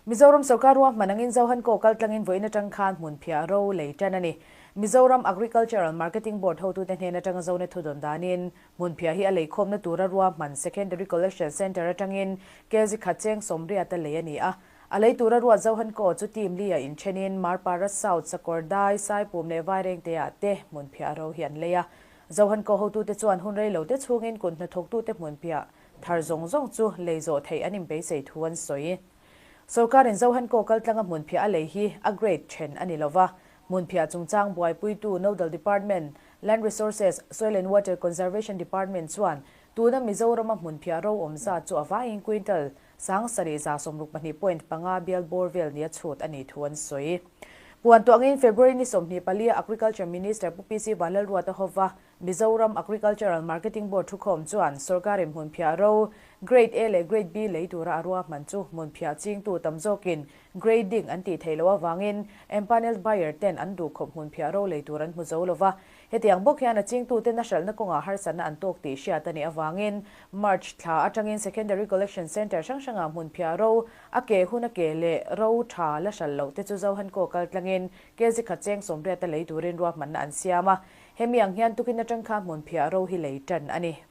Mizoram sawrkar ruahman angin Zohankaw kaltlangin vawiin atang khan hmunphiah ro lei tan a ni. Mizoram Agricultural Marketing Board hotute hnen atanga zone thudawn danin hmunphiah hi a leikhawmna tura ruahman Secondary Collection Centre atangin kg khat cheng 80 a lei a ni a. A lei tura ruat Zohankaw chu team li a inthenin Marpara South, Sakawrdai, Saipum leh Vairengte-ah te hmunphiah ro hi an lei a. Zohankaw hotute chuan hun rei lo te chhungin kut hnathawktute hmunphiah thar zawng zawng chu lei zawh theih an inbeisei thu an sawi. Sawrkarin Zohankaw kaltlanga hmunphiah a lei hi a grade then a ni lova, hmunphiah chungchang buaipuitu Nodal Department, Land Resources, Soil and Water Conservation Department chuan tuna Mizorama hmunphiah ro awm zat chu a vaiin quintal 7662.5 bial bawr vel nia chhut a nih thu an sawi. Puan tuangin February ni 24 a Agriculture Minister Pu PC Vanlalruata hova Mizoram Agricultural Marketing Board thukhawm chuan sawrkarin hmunphiah ro Grade A leh Grade B lei tura a ruahman chu hmunphiah chingtu tam zawkin grading an tih theih loh avangin empanelled buyer ten an duhkhawp hmunphiah ro lei tur an hmu zo lova. Hetiang bawk hian a chingtuten a hralhna kawngah harsatna an tawk tih hriat a nih avangin March thla atangin Secondary Collection Centre hrang hrangah hmunphiah ro a ke hun a ke leh ro tha la hralh loh te chu Zohankaw kaltlangin kg khat cheng 80 a lei turin ruahmanna an siam a. Hemi ang hian tukin atang kha hmunphiah ro hi lei tan a ni.